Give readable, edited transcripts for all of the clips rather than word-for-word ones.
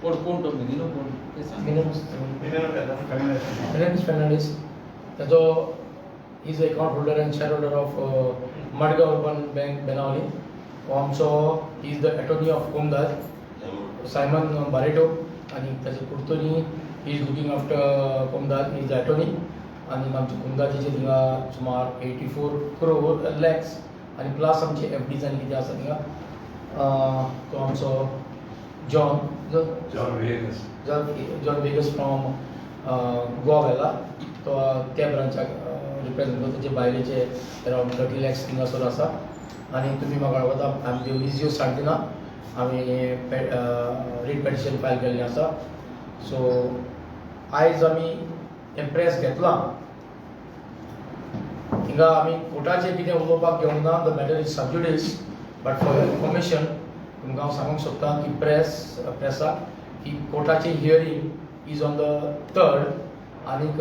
कोण कोण तो मिनिनो कोण ते सांग. मिनस फर्नांडीस, ताजो is account holder and share holder of Madgaon Urban Bank, Benaulim. हो आमचो is the attorney of कोमदाद Simon Barreto आनी ताचे कुर्तोनी is looking after कोमदाद, is the attorney. आनी आमचे कोमदाचेचे थिंगा सुमार 84 क्रोर लॅक्स आनी प्लस आमचे एफडीज आनी कितें आसा थिंगा. तो आमचो John John Viegas. John Vegas from Goa वेला, तो त्या ब्रांचाक रिप्रेझेंट करता. तेजे बायलेचे अरावंड 30 लॅक्स थिंगासर आसा. आनी तुमी म्हाका वळखता, आमी दियोनिजियो साल्दिना, आमी रीट पेटिशन फायल केल्लें आसा. सो आयज आमी हें प्रेस घेतलां, हिंगा आमी कोर्टाचेर कितें उलोवपाक घेवंक ना. The matter is sub judice, but for information तुमकां हांव सांगूंक सोदतां की प्रेसाक की कोर्टाचें hearing is on the third आनीक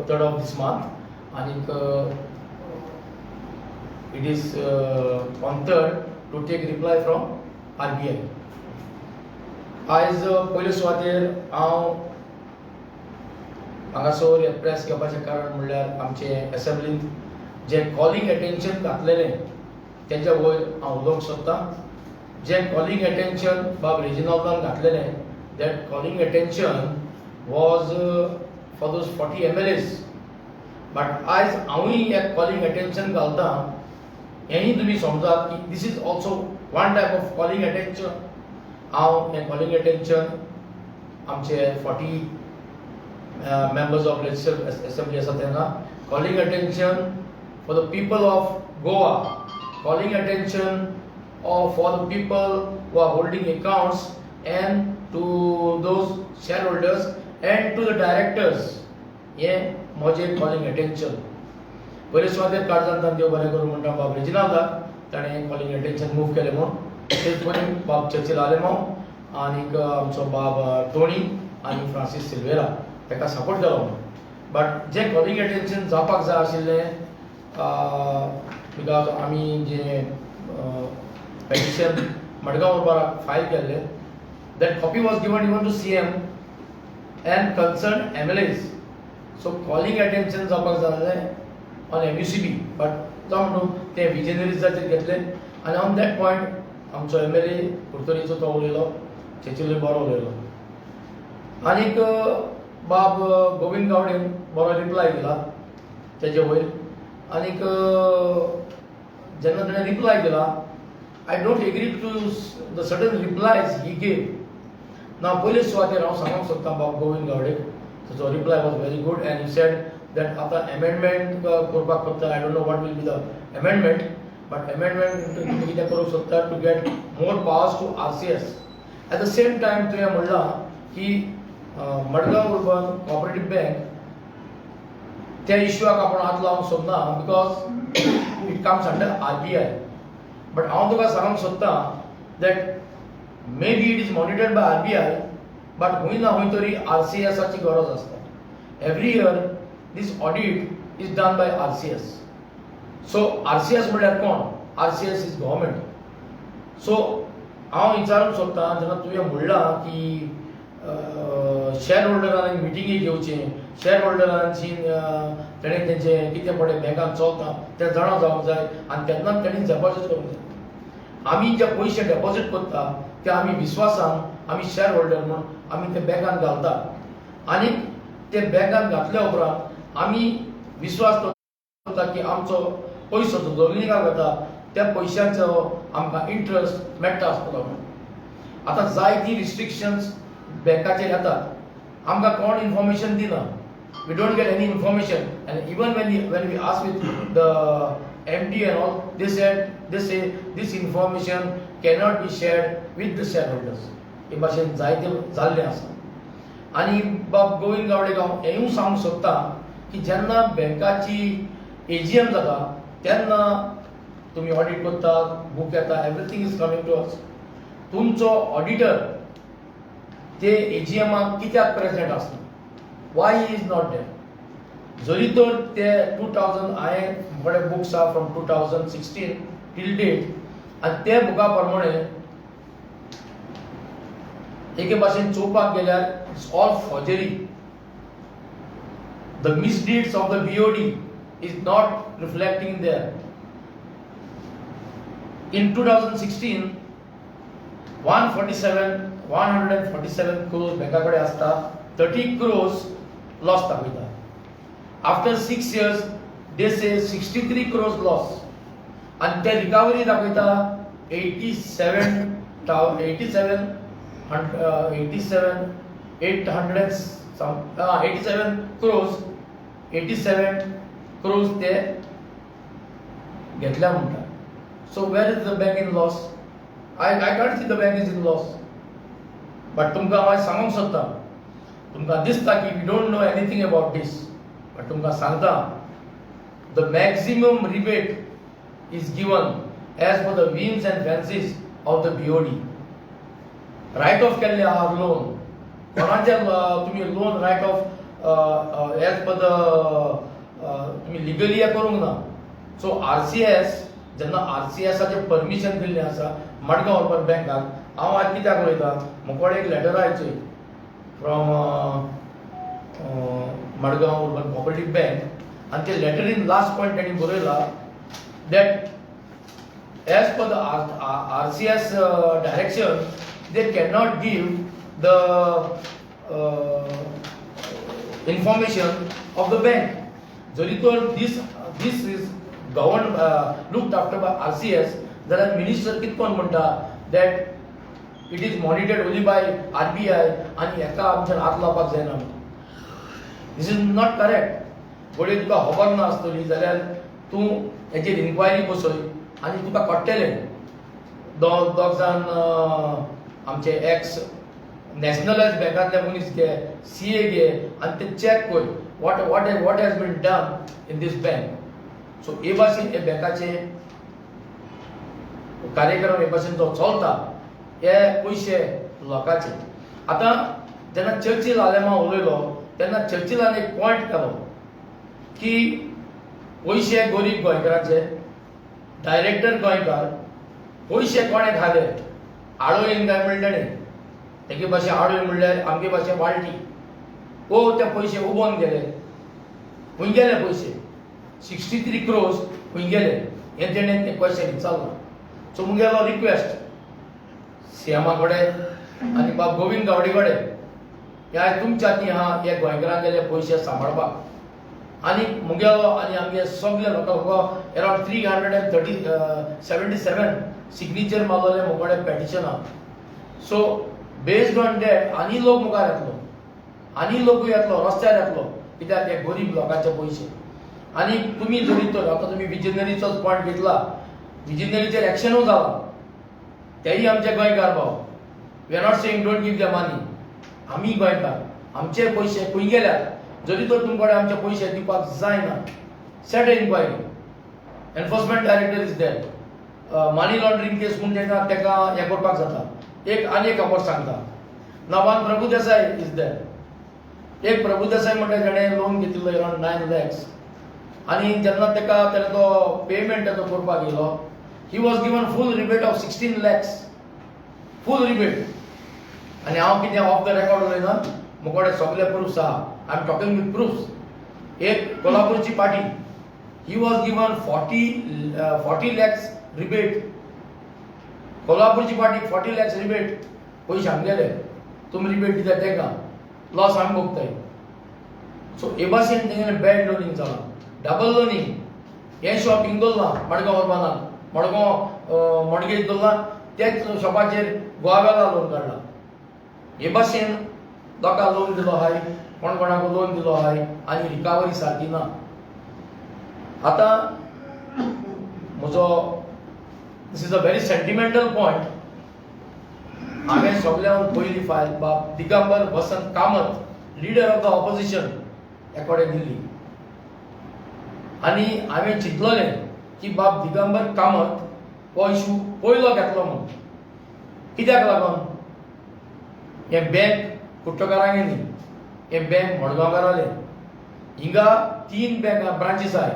third of this month आनीक it is on third to take reply from RBI. आयज पयले सुवातेर हांव हांगासर हें प्रेस घेवपाचें कारण म्हणल्यार आमचे एसेंब्लींत जें कॉलिंग एटेन्शन घातलेलें तेच्या वयर हांव उलोवंक सोदतां. जें कॉलिंग एटेन्शन बाब रेजिनाल्दान घातलेलें, that calling attention was for those 40 MLAs, but आयज हांवूय एक कॉलिंग एटेन्शन घालता. हेंय तुमी समजात की this is also one type of calling attention. हांव हें कॉलिंग एटेन्शन आमचे 40 members of legislative assembly आसा तेन्ना calling attention for the people of Goa, calling attention of for the people who are holding accounts and to those shareholders and to the directors, हें म्हजें calling attention. पयले सुवातेर काळजांत देव बरें करूं म्हणटा बाब रेजिनाल्दाक, ताणें कॉलिंग एटेन्शन मूव केलें म्हूण. तेच परी बाब चर्चिल आलेमांव आनीक आमचो बाब टोनी आनी फ्रांसीस सिल्वेरा ताका सपोर्ट केलो म्हणून. बट जें कॉलिंग एटेन्शन जावपाक जाय आशिल्लें, because आमी जें पेटिशन मडगांव उर्बाराक फायल केल्लें, that copy was given even to CM and concern MLAs. So calling attention जावपाक जाय जालें ऑन एमयूसीबी, बट जावं म्हणून ते विजनरीजाचेर घेतले. आनी ऑन that point आमचो एमएलए कुडतरीचो तो उलयलो, चेचिलूय बरो उलयलो आनीक बाब गोविंद गावडेन बरो रिप्लाय दिला तेजे वयर. आनीक जेन्ना ताणें रिप्लाय दिला, I don't agree to the certain replies he gave. ना पयले सुवातेर हांव सांगूंक सोदतां बाब गोविंद गावडेक, ताचो reply was very good and he said that आतां एमेंडमेंट करपाक सोदता. I don't know what will be the amendment, but amendment तुमी कितें करूंक सोदता to get more powers to RCS. At the same time तुवें म्हणलां की मडगांव अर्बन कॉपरेटीव बँक त्या इश्यूआक आपूण हात लावंक सोदना because it comes under RBI. But हांव तुका सांगूंक सोदतां that maybe it is monitored by RBI, but खंय ना खंय तरी आरसीएसाची गरज आसता. Every year this audit is done by RCS. So RCS म्हणल्यार कोण? RCS is government. So हांव विचारूंक सोदतां, जेन्ना तुवें म्हणलां की शेअर होल्डरांनी मिटिंगी घेवचे, शेअर होल्डरांची तेणें तेंचें कितें पळय बँकान चलता तें जाणा जावंक जाय आनी तेन्नाच तेणी डेपॉजीट करूंक जाय. आमी जे पयशे डेपॉजीट करता ते आमी विस्वासान, आमी शेअर होल्डर म्हूण आमी ते बँकान घालता आनी ते बँकान घातल्या उपरांत आमी विस्वास दवरता की आमचो पयसो जो जमिनीक वता त्या पयशांचो आमकां इंट्रस्ट मेळटा आसतलो म्हणून. आतां जायतीं रिस्ट्रिक्शन्स बँकाचेर येतात, आमकां कोण इन्फॉर्मेशन दिना. We don't get any information, and even when we ask with the MD and all, they say this information cannot be shared with the shareholders. हे भाशेन जायते जाल्लें आसा. आनी बाब गोविंद गावडे, हांव हेंय सांगूंक सोदता की जेन्ना बँकाची एजीएम जाता तेन्ना तुमी ऑडिट करतात, बूक येता, everything is coming to us. तुमचो ऑडिटर ते एजीएमाक कित्याक प्रेझेंट आसना? Why is not there? जरी तर ते 2000, हांवें थोडे बुक्स आहा from 2016 till date आनी ते बुका प्रमाणे एके भाशेन चोवपाक गेल्यार it's all forgery. The misdeeds of the BOD is not reflecting there. In 2016, 147 crores बँका कडेन आसता, 30 क्रोर्स लॉस दाखयता. After 6 years they say 63 crores loss आनी ते रिकवरी दाखयता 87, 87, 800, 87 crores, 87 crores ते घेतल्या म्हणटा. So where is the bank in loss? I can't see the bank is in loss. But तुमकां हांव आयज सांगूंक सोदता, तुमकां दिसता की we don't know anything about this, but तुमकां सांगता, the maximum rebate is given as per the whims and fancies of the BOD. Write off केल्ले आहा लोन कोणाचे, तुमी loan write off as per the तुमी लिगली हें करूंक ना. सो आरसीएस, जेन्ना आरसीएसाचें परमिशन दिल्लें आसा मडगांव अर्बन बँकाक, हांव आज कित्याक उलयता, म्हजे कडेन एक लेटर आयची from Madgaon urban cooperative bank आनी ते लेटरीन लास्ट पॉयंट तांणी बरयला that as per the RCS direction, they cannot give the information of the bank. जरी तर this is govern looked after by RCS, जाल्यार मिनिस्टर कितें कोण म्हणटा that it is monitored only by RBI आनी हेका आमच्यान हात लावपाक जायना. This is not correct. घडये तुका खबर ना आसतली जाल्यार तूं हेचेर इन्क्वायरी बसय आनी तुका कळटलें. दोग दोग जाण आमचे एक्स नॅशनलायज बँकांतले मनीस घे, सी ए घे आनी ते चॅक कर what has been done in this bank. So हे भाशेन हे बँकाचे कार्यक्रम हे भाशेन जो चलता, हे पयशे लोकांचे. आतां जेन्ना चर्चील आलेमांव उलयलो तेन्ना चर्चिलान एक पॉयंट केलो की पयशे गरीब गोंयकारांचे, डायरेक्टर गोंयकार, पयशे कोणें घाले आडोयन काय म्हणलें ताणें. तेगे भाशे आडोय म्हणल्यार आमगे भाशे वाळटी. ओ ते पयशे उबोन गेले, खंय गेले पयशे? 63 क्रोर्स खंय गेले हें तेणें तें क्वेश्चन विचारलां. सो मुगेलो रिक्वेस्ट सीएमा कडेन आनी बाब गोविंद गावडे कडेन, ह्या तुमच्या हाती आहा हे गोंयकारांगेले पयशे सांबाळपाक. आनी मुगेलो आनी आमगे सगळे लोकांक around 330 77 signature मारलेले म्हजे कडेन पेटिशन आहा. सो बेस्ड ऑन that आनी लोक मुखार येतलो, आनी लोकूय येतलो, रस्त्यार येतलो, कित्याक हे गरीब लोकांचे पयशे. आनी तुमी जरी तर आतां तुमी विजनरीचोच पॉयंट घेतला, विजनरीचेर एक्शनूय जाला, तेय आमचे गोंयकार भाव. We are not saying don't give the money. आमी गोंयकार, आमचे पयशे खंय गेल्यात? जरी तर तुमचे कडेन आमचे पयशे दिवपाक जायना, set inquiry. Enforcement Director is there. Money laundering case म्हूण तेका तेका हें करपाक जाता. एक आनी एक खबर सांगता, नवान प्रभुदेसाय is there. एक प्रभुदेसाय म्हणटा तेणें लोन घेतिल्लो अरावंड 9 लॅक्स आनी जेन्ना तेका तेणें तो पेमेंट तेजो करपाक येयलो, he was given full rebate of 16 lakhs, full rebate. आनी हांव कितें ऑफ the record उलयना, म्हजे कडेन सगळे प्रुफ्स आहा. I am talking with proofs. एक कोल्हापूरची party, he was given 40 lakhs rebate. कोल्हापूरची party 40 lakhs rebate. पयशे आमगेले, तुमी रिबेट दिता तेका, लॉस आमी भोगताय. सो हे भाशेन तेंगेलें बॅड लोनींग जालां, डबल लोनींग. हें शॉप हिंग दवरलां मडगांव अर्बनाक, मडगांव मॉर्टगेज दवरलां, तेच शॉपाचेर गोवा लोन काडला. हे भाशेन लोकांक लोन दिलो आहाय, कोण कोणाक लोन दिलो आहाय आनी रिकवरी सारकी ना. आतां म्हजो, this is a very sentimental point. हांवें सगळ्यांत पयली फायल बाब Digambar Vasant Kamat, leader of the opposition, हे कडेन दिल्ली आनी हांवें चिंतलोलें की बाब दिगंबर कामत हो इशू पयलो घेतलो म्हूण. कित्याक लागून? हें बँक कुट्टकारांगे न्ही, हें बँक मडगांवकारालें. हिंगा तीन बँक ब्रांचीस आहाय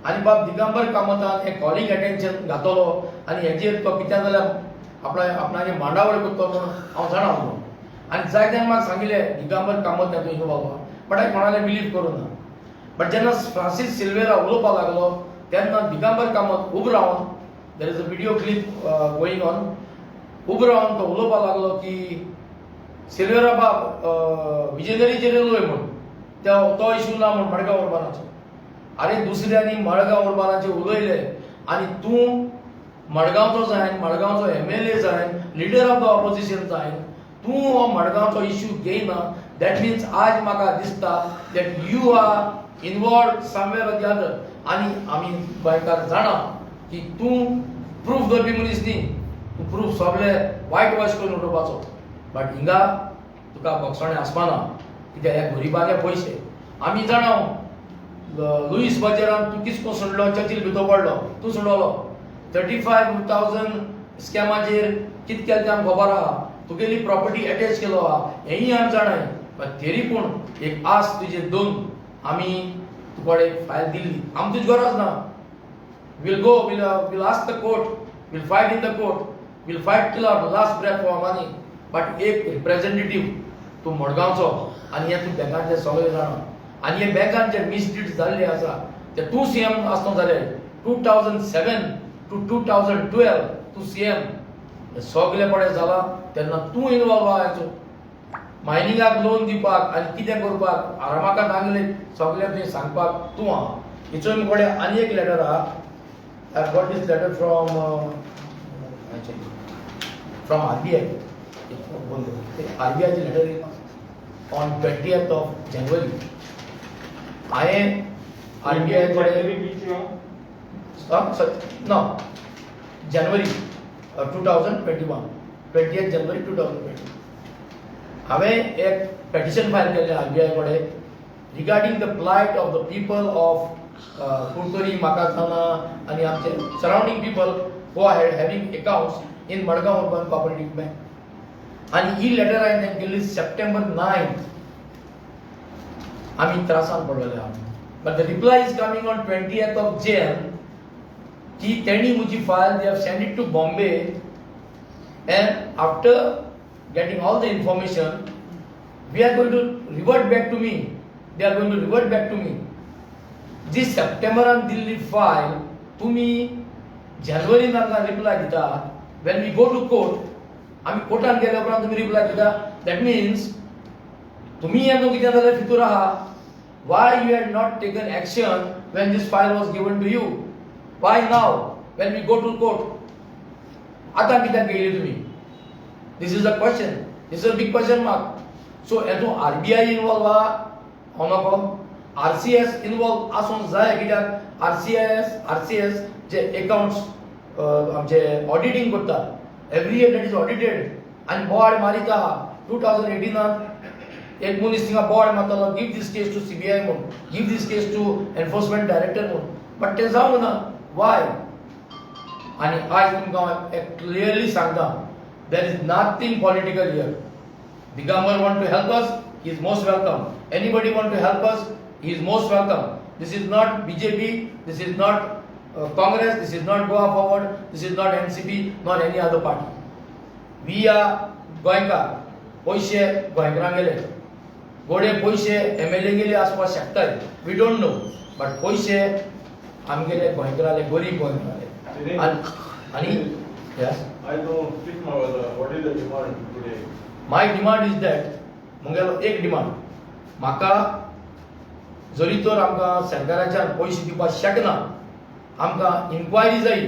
आनी बाब दिगंबर कामतान हें कॉलिंग अटेन्शन घातलो आनी हेजेर तो कितें जाल्यार आपणा आपणाचे मांडावळ करतलो म्हणून हांव जाणा आसलो. आनी जायत्यान म्हाका सांगिल्लें दिगंबर कामत तूं इनवॉल्व आहा, बट हांवें कोणालें बिलीव करूं ना. बट जेन्ना फ्रांसीस सिल्वेरा उलोवपाक लागलो तेन्ना दिगंबर कामत उबो रावन, there is a video clip going on, उबो रावन तो उलोवपाक लागलो की सिल्वेरा बाब विजनरीचेर उलय म्हूण, तो इशू ना म्हूण मडगांव उर्बानाचो. अरे दुसऱ्यांनी मडगांव उर्बानाचेर उलयले आनी तूं मडगांवचो जायन, मडगांवचो एमएलए जायन, लिडर ऑफ the opposition जायन, तूं हो मडगांवचो इश्यू घेयना. That means आज म्हाका दिसता that you are involved somewhere or the other. आनी आमी गोंयकार जाणा की तूं प्रूफ दवरपी मनीस न्ही, तूं प्रूफ सगळे वायट वॉश करून उडोवपाचो. बट हिंगा तुका भोगसणें आसपाना, कित्याक हे गरिबांले पयशे. आमी जाणा लुईस बजेरान तूं किसको सोडलो, चर्चील भितर पडलो, तूं सोडलो. 35,000 स्कॅमाचेर कितें केलें तें आमकां खबर आहा, तुगेली प्रॉपर्टी एटॅच केलो आहा हेंय आमी जाणाय. बट तरी पूण एक आस तुजेर दोन आमी तुका एक फायल दिल्ली, आमकां तुजी गरज ना. We'll go, we'll ask the court, we'll fight in the court, we'll fight till our last breath for our money. But एक रिप्रेझेंटेटिव्ह तूं मडगांवचो आनी हे तूं बँकांचे सगळे जाणा आनी हे बँकान जे मिसडीड जाल्ले आसा ते तूं सीएम आसतना जाले 2007 to 2012 तूं सीएम, सगळे पळय जाला तेन्ना तूं इनवॉल्व आहा हेचो मायनिंगाक लोन दिवपाक आनी कितें करपाक आरामाका नागले सगळें तुवें सांगपाक तूं आहा. हिचो कडेन आनी एक लेटर आहा. I got this letter from RBI. आरबीआयचे letter on 20th of January. हांवें आरबीआय कडेन, no, January 2021, 20th January 2020, हांवें एक पेटिशन फायल केल्लें आरबीआय कडेन regarding the plight of the people of Curtorim, Macazana आनी आमचे surrounding people who are having accounts in Madgaon Urban Cooperative Bank. आनी ही letter हांवें तांकां केल्ली सप्टेंबर 9. आमी त्रासान पडलेले आहा, but the reply is coming on 20th of Jan की तेणी म्हजी file they have send it to Bombay and after getting all the information we are going to revert back to me, they are going to revert back to me. जी सप्टेंबरान दिल्ली file तुमी जानेवारीन आमकां reply दिता. When we go to court, आमी कोर्टान गेल्या उपरांत तुमी reply दिता. That means तुमी हें न्हू कितें जाल्यार फितूर आहा. Why you had not taken action when this file was given to you? Why now when we go to court? आतां कित्याक गेली तुमी? This is a question, this is a big question mark. So हेतून RBI involve आहा हांव नको, RCS involve आसूंक जाय, कित्याक आरसीएस जे एकाउंट्स आमचे ऑडिटींग करता every year, that is audited. आनी बोवाळ मारीत आहा. 2018नान एक मनीस थिंगा बोवाळ मारतालो, give this case to CBI म्हूण, give this case to Enforcement Director म्हूण, बट तें जावंक ना. वाय? आनी आयज तुमकां हांव एक क्लियरली सांगता, there is nothing political here. Digambar want to help us, he is most welcome. Anybody want to help us, he is most welcome. This is not BJP, this is not Congress, this is not Goa Forward, this is not NCP, nor any other party. We are गोंयकार. पयशे गोंयकारांक गेले, गोडे पयशे MLA गेले आसपाक शकताय, we don't know, but पयशे आमगेले गोंयकाराले, गरीब गोंयकाराले. आनी yes. I don't speak my, what is the demand today? My demand is that म्हगेलो एक डिमांड, म्हाका जरी तर आमकां सरकाराच्यान पयशे दिवपाक शकना, आमकां इन्क्वायरी जाय,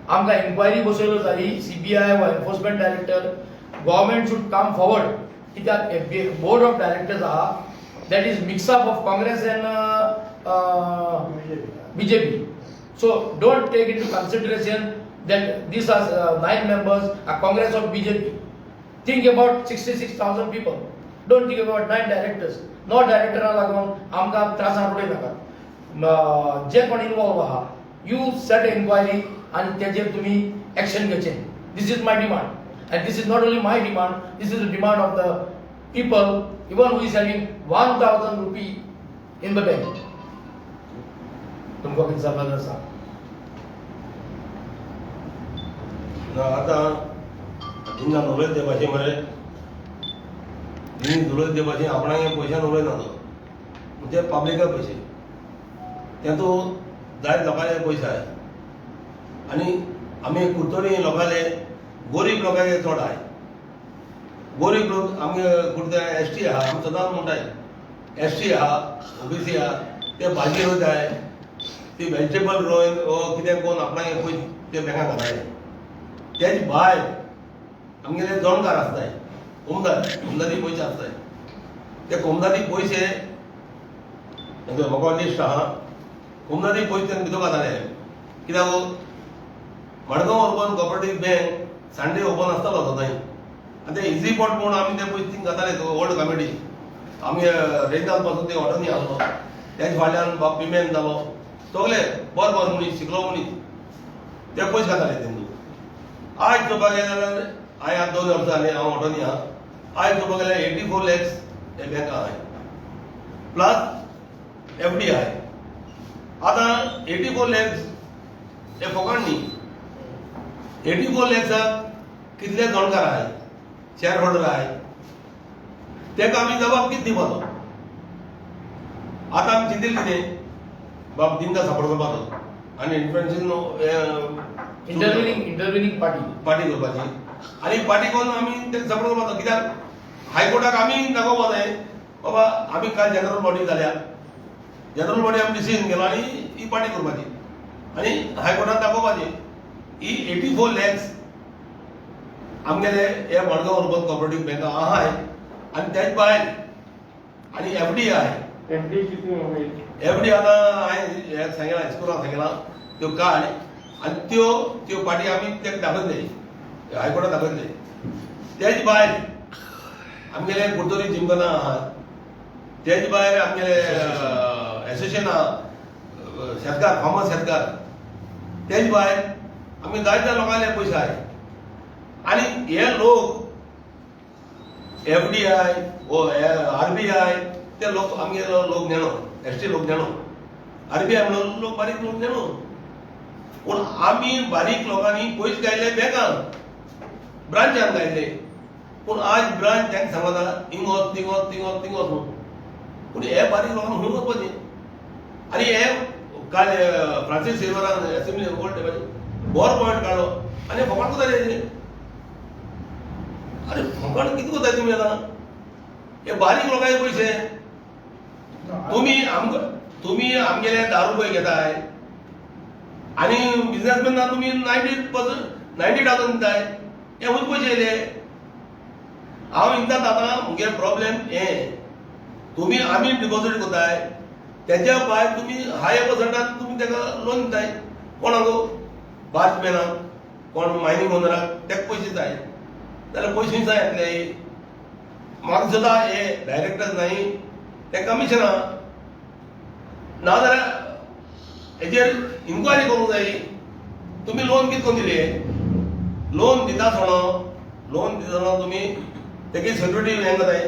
आमकां इन्क्वायरी बसयलो जाय, सीबीआय वा Enforcement Director. Government should come forward, कित्याक बोर्ड ऑफ डायरेक्टर्स आहा that is mix-up of Congress and BJP. So don't take into consideration that these are nine members are Congress or BJP. Think about 66,000 people. Don't think about nine directors. No director लागून आमकां त्रासान उडय नाकात. जे कोण involve आहा, you set enquiry आनी तेजेर तुमी एक्शन घेवचें. This is my demand and this is not only my demand, this is the demand of the people even who is having 1000 rupee in the bank. तुमकां कितें जाता आसा? ना, आतां थिंगा उलयता ते भाशे मरे. दिनीज उलयता ते भाशेन आपणागे पयशान उलयना तो, म्हणजे पब्लिका पयशे तेतूं जायत लोकांचे पयशे आहाय आनी आमी कुडतरी लोकांले गोरीब लोकांचे चड आहाय. गोरीब लोक आमगे कुडते एस टी आहा, आमी सदांच म्हणटाय एस टी आहा, ओबीसी आहा, ते भाजी रोयताय, ती वेजिटेबल रोवन वो कितें करून आपणागे पयशे ते बँकान घालताले. तेज भायर आमगेले जोणकार आसताय, कोमदार, कोमदारी पयशे आसताय, ते कोमदारी पयशे म्हाका लिस्ट आहा, कोमदारी पयशे तेंका भितर घालताले. कित्याक Madgaon urban cooperative bank Sunday open आसतालो सदांय आनी ते इझी पॉट म्हूण आमी ते पयशे थिंग घाताले. ओल्ड कमिटी आमगे रेजिनाल पासून ते ऑर्डरनी आहलो, तेज फाटल्यान बाब पिमेन जालो, सगळे बरो बरो मनीस, शिकलो मनीस, ते पयशे घाताले तेंका. आयज चोवपाक गेले जाल्यार हांवें आतां 2 वर्सां जालीं हांव ऑटोनी आहा, आयज चोवपाक गेल्यार 84 लॅक्स हे बँका आहाय, प्लस एफ डी आहाय. आतां 84 लॅक्स हे फोकाण न्ही, 84 लॅक्साक कितले जाणकार आहाय, शेअर होल्डर आहाय, तेका आमी जबाब कितें दिवपाचो? आतां आमी चिंतले कितें, बाब दिनदा सपोर्ट करपाचो आनी इन्फ्लुएन्सीन इंटरव्हिनिंग पार्टी पार्टी करपाची आनी पार्टी करून आमी तेका सपोर्ट करपाचो. कित्याक हायकोर्टाक आमी दाखोवपा जाय बाबा आमी काल जनरल बॉडी जाल्या, जनरल बॉडी आमी डिसिजन केलो आनी ही पार्टी करपाची आनी हायकोर्टान दाखोवपाची ही 84 लॅक्स आमगेले हे मडगांव अर्बन कॉपरेटीव बँका आहाय आनी तेच भायर आनी एफ डी आहाय. एफ डी किती होईल? एफ डी आतां हांवें हें सांगलां, स्कुलाक सांगलां, त्यो काड आनी त्यो त्यो पार्टी आमी तेका दाखयतले, हायकोर्टात दाखयतले. तेज भायर आमगेले कुडतरी जिमखाना आहा, तेज भायर आमगेले एसोसिएशन आहा, शेतकार, फार्मर शेतकार, तेज भायर आमी जायत्या लोकांले पयशे आहाय. आनी हे लोक एफ डी I वो आर बी I ते लोक आमगे लोक नेणो, एस टी लोक नेणो, आर बी I म्हणून लोक बारीक लोक नेणो, पूण आमी बारीक लोकांनी पयशे घायले बँकान, ब्रांचान घायले, पूण आज ब्रांच तांकां सांगता हिंग वच, थिंग वच, थिंग वच, थिंग वच म्हणून, पूण हे बारीक लोकांक खंय वचपाचें? आनी हे काल फ्रांसीस सिल्वरान एसेंब्ली ओल्ड टेपाचेर बरो पॉयंट काडलो आनी फकाण कोताले. अरे फकाण कितें कोताय तुमी आतां? हे बारीक लोकांचे पयशे तुमी आमकां, तुमी आमगेले 10 रुपये घेताय आनी बिजनेसमॅनाक तुमी 90%, 90,000 दिताय, हे खंय पयशे येयले? हांव विंतात आतां मुगे प्रॉब्लेम हे तुमी आमी डिपॉजीट कोताय, तेज्या भायर तुमी हाय पर्संटान तुमी तेका लोन दिताय, कोणाक? बार्जमॅनाक, कोण मायनींग ओनराक, तेका पयशे जाय जाल्यार पयशे जाय येतले. म्हाका सुद्दां हे डायरेक्टर न्हय तें कमिशन आहा, नाजाल्यार हेजेर इन्क्वायरी करूंक जाय. तुमी लोन कितें करून दिले? लोन दिता आसतना, लोन दिता आसतना तुमी तेगे सिक्युरिटी हें करताय,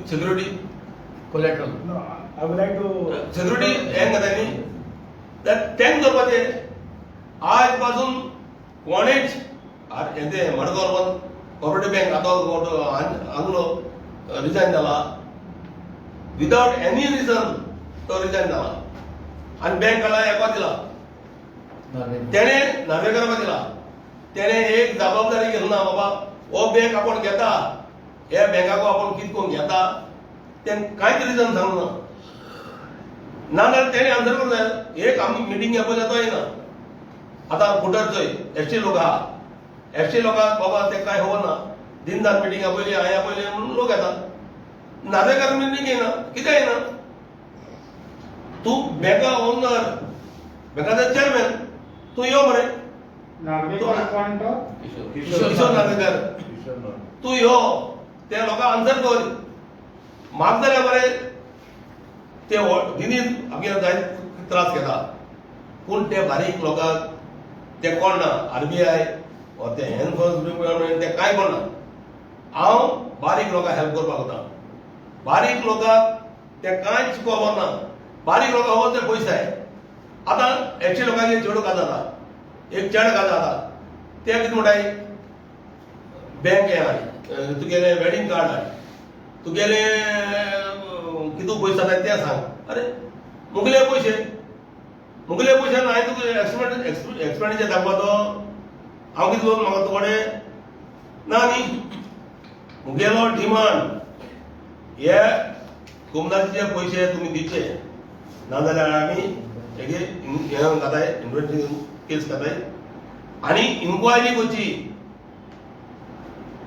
security collateral. No, I would like to. Security हें करताय न्ही, तेंक दवरपाचें. आज पासून कोणेच हें मडगांव अर्बन कॉपरेटीव बँक आतां आंगलो रिजायन जाला विदावट एनी रिजन, तो रिजायन जाला आनी बँक काडला हेका दिला, तेणें नार्वेकाराक दिला. तेणें एक जबाबदारी घेतली ना बाबा हो बँक आपूण घेता, हे बँकाक आपूण कितें करून घेता, तें कांयच रिजन सांगना. नाजाल्यार तेणें आन्सर करूंक जाय. एक आमी मिटींग आपयल्या तो येना. आतां कुडतरचोय एस टी लोक आहा, एस टी लोकांक बाबा ते कांय खबर ना, दिनदार मिटींग आपयली, हांवें आपयली म्हणून लोक येतात. नार्वेकार मिटींग येना, कित्याक येना? तूं बँका ओनर, बँकाचो चेअरमॅन, तूं यो मरे. नार्वेकर कोण तो? किशोर नार्वेकर, तूं यो, ते लोकांक आन्सर कर. म्हाका जाल्यार मरे ते दिनीज आमगे जायते त्रास घेता, पूण ते बारीक लोकांक ते कोण ना, आर बी I or ते एनफोर्समेंट ते कांय कोण ना. हांव बारीक लोकांक हेल्प करपाक वता, बारीक लोकांक ते कांयच खबर ना, बारीक लोकांक खबर ते पयशे जाय. आतां एस टी लोकांचे चेडू काज जाता, एक चेडो काज जाता, ते कितें म्हणटाय, बँक हें हाड, तुगेलें वेडींग कार्ड हाड, तुगेले कितू पयशे जाता ते सांग. अरे मुगले पयशे, मुगले पयशे हांवें तुका एक्सपेंडिचर दाखोवपाचो? हांव कितें लोन मागता तुकडे ना न्ही. मुगेलो डिमांड हे कोमनाचे पयशे तुमी दिवचे, नाजाल्यार आमी हेगे हें घाताय, इन्वेस्टिगेशन केस घाताय आनी इन्क्वायरी करची.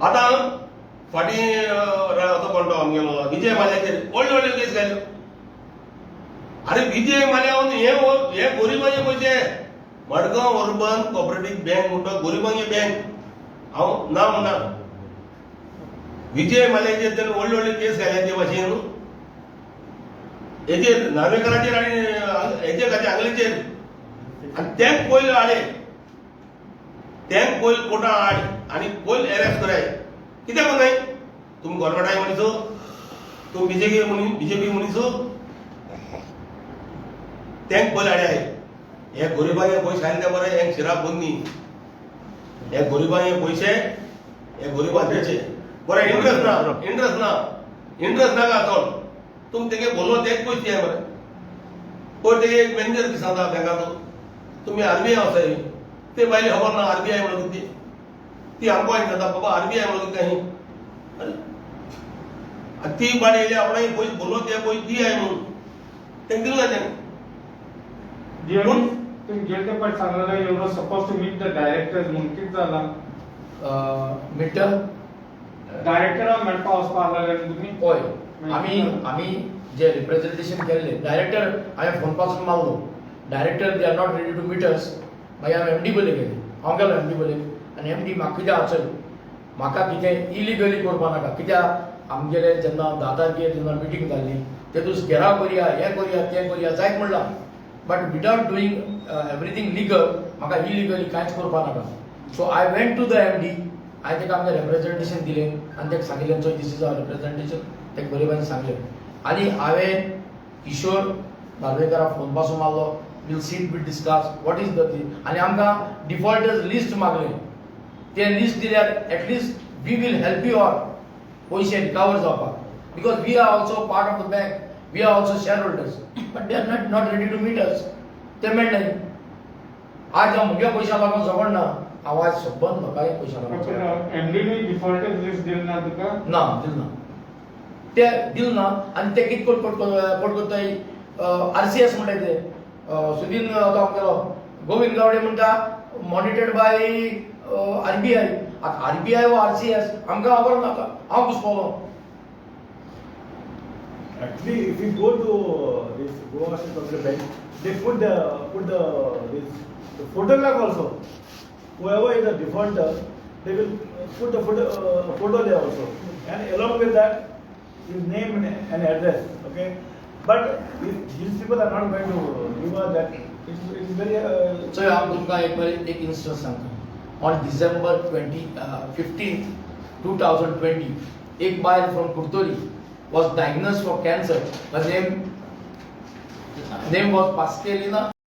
आतां फाटीं तो कोण तो आमगेलो विजय माल्याचेर व्हडले व्हडले केस घाल्यो. अरे विजय माल्या हे हे गोरिबांचे पयशे, मडगांव अर्बन कॉपरेटीव बँक म्हणटा, गोरिबांचे बँक, हांव ना म्हणना. विजय माल्याचेर तेणें व्हडले व्हडले केस घाल्या ते भाशेन हेजेर, नार्वेकराचेर आनी हेजेर घातले आंगलेचेर. आनी तेंक पयलो हाडे, तेंक पयलो कोर्टान हाड आनी पयलो एरेस्ट कराय. कित्याक नाय तुमी गोवोरमेंटाचे मनीस, तुमी बीजेपी मनीस, बीजेपी मनीस, तेंक पयलो हाडे. हे गोरिबांचे पयशे आयले ते बरे, हेंक शिराप बंद न्ही. हे गोरिबांचे पयशे हे गोरिबां दिवचे बरें. इंट्रस्ट ना, इंट्रस्ट ना, इंट्रस्ट नाका चड. तुमी तेगे बोललो तेच पयशे दिया मरे. पयर तेगे एक मॅनेजर कितें सांगता बँकाचो, तुमी आरबीआय आसाय. ते बायले खबर ना आरबीआय म्हणून कितें. ती आमकां विचारता, बाबा आरबीआय म्हणून कितें? अरे आनी ती बाडी येयली, आपणाक पयशे बोललो ते पयशे दियाय म्हणून तेंका दिले ना तेणें. जेवण तुम्ही गेले ते पण सांगलेलं, you were supposed to meet the directors म्हणून, कितें जाला? मिटर डायरेक्टराक मेळपा वचपा आसलेले न्हू तुमी? हय, आमी जे रिप्रेझेंटेशन केल्ले डायरेक्टर, हांवें फोन पासून मारलो director, they are not ready to meet us. मागीर हांव एमडी बले गेले, हांव गेलो एमडी बले आनी एमडी म्हाका कितें आसत, म्हाका कितें इलिगली करपा नाका. कित्याक आमगेले जेन्ना 10 तारखेर जेन्ना मिटींग जाल्ली तेतून घेराव करया, हें करया, तें करया जायत म्हणलां, but without doing everything legal, म्हाका इलिगली कांयच करपा नाका. So I went to the MD. हांवें ताका आमचें रेप्रेझेंटेशन दिलें आनी ताका सांगिल्लें, चोय, this is our representation. ताका बरे भाशेन सांगलें आनी हांवें किशोर नार्वेकाराक फोन पासून मारलो, we'll sit, we'll discuss what is the thing. आनी आमकां डिफॉल्टर्स लिस्ट मागलें. तें लिस्ट दिल्यार at least we will help you out पयशे रिकवर जावपाक, because we are also part of the bank, we are also share holders, but they are not ready to meet us. ते मेळनाय. आज हांव म्हज्या पयशां लागून झगडना, हांव आज सबंद लोकांच्या पयशां लागून झगडना. एमडीने डिफॉल्टर लिस्ट दिली ना तुका? ना, दिल ना, ते दिल ना. आनी ते कितें कोट कोट करताय, आरसीएस म्हणटाय ते सुदीन, तो आमगेलो गोविंद गावडे म्हणटा मॉनिटर्ड बाय आरबीआय. आतां आरबीआय वो आरसीएस आमकां खबर ना. आतां हांव घुसपोलो. Actually, if you go to this Goa State Cooperative Bank, they put the this the photograph also. Whoever is a defaulter, they will put the photo there also, and along with that, his name and address. Okay, but if these people are not going to give us that, it's very. चोय, हांव तुमकां एक बरें एक instance सांगता. On December 20 15 2020 एक बायल from Curtorim was diagnosed for cancer. Her name was Pascalina.